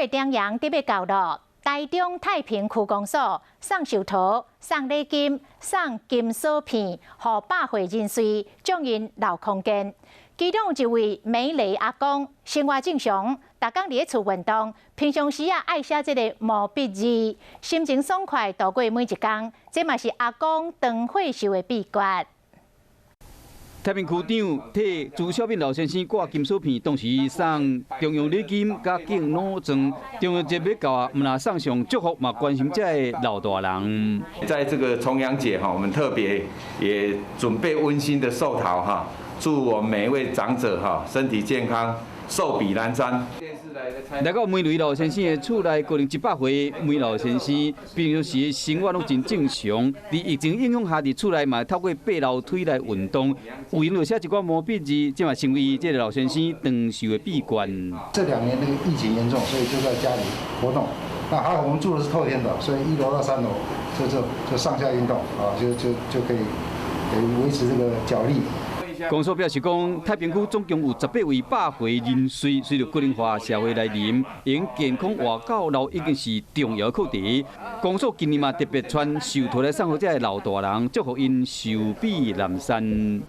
月重陽得欲到囉，台中太平區公所送壽桃、送禮金、送金鎖片，予百歲人士，祝𪜶老康健。其中有一位梅雷阿公，生活正常，逐工佇咧厝運動，平常時啊愛寫這个毛筆字，心情爽快度過每一工，這嘛是阿公長歲壽的秘訣。太平區長替朱小敏老先生掛金鎖片，同時送重陽禮金佮敬老裝。重陽節欲到啊，毋但送上祝福，嘛關心這个老大人。在這個重陽節哈，我們特別也準備溫馨的壽桃哈，祝我們每一位長者哈身體健康，壽比南山。來到梅雷老先生的厝內，高齡100歲梅老先生平常時生活攏真正常，佇疫情影響下，佇厝內嘛透過爬樓梯來運動，有閒就寫一寡毛筆字，這嘛成為這个老先生長壽的秘訣。這2年那個疫情嚴重，所以就在家裡活動。那還好，我們住的是透天的，所以1樓到3樓就上下運動啊，就可以維持這個腳力。公所表示講，太平區總共有18位百歲人士，隨著高齡化社會來臨，用健康活到老已經是重要課題。公所今年嘛特別穿壽桃來送予這个老大人，祝福𪜶壽比南山。